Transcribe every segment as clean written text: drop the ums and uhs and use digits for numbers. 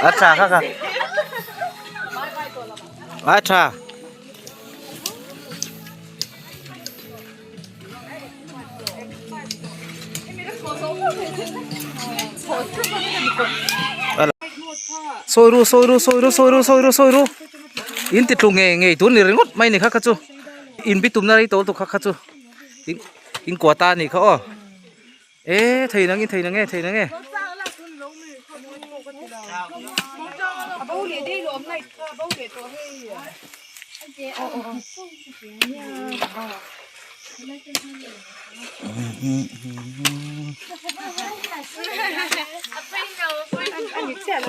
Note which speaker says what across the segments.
Speaker 1: A tha kha kha. A tha. Sawi ru sawi ru sawi ru sawi ru sawi ru sawi ru in ti tlu ngei ngei tur ni ringawt mai ni kha kha chu in bitum na rei tawh lutuk kha kha chu in kua ta a nih kha aw e thei nang in thei nang e thei nang e.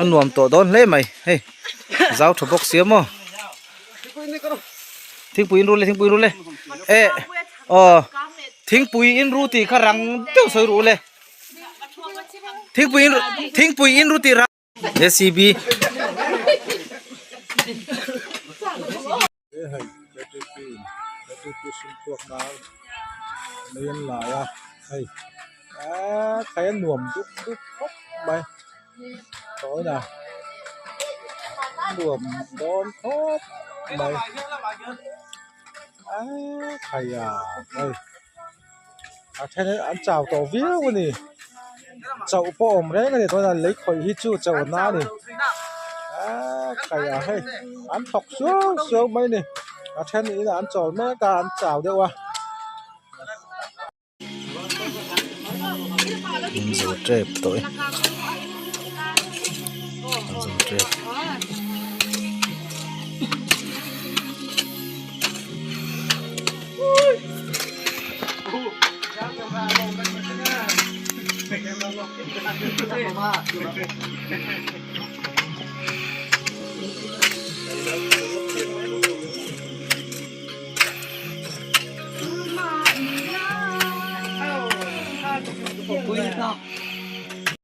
Speaker 1: A nuam tawh dawn hle mai hei zau tha bawk sia maw thingpui in ru le thingpui in ru le eh aw thingpui in ru tih kha rang deuh sawi ru le thingpui in thingpui in ru tih rang J C B
Speaker 2: He hei K T P in K T P hring chhuak nan mei an lai a hei aaa khai a nuam dup dup khawp mai tawi na nuam dawn khawp mai aaa khai a hei a then hi an chau tawh viau a ni chauh pawh awm reng a ni tunah lei khawih hi chu chauh na a ni aaa khai a hei an thawk suau suau mai a ni a then inah an chawl mek a an chau deuh a.
Speaker 1: An zo tep tawh e an zo tep.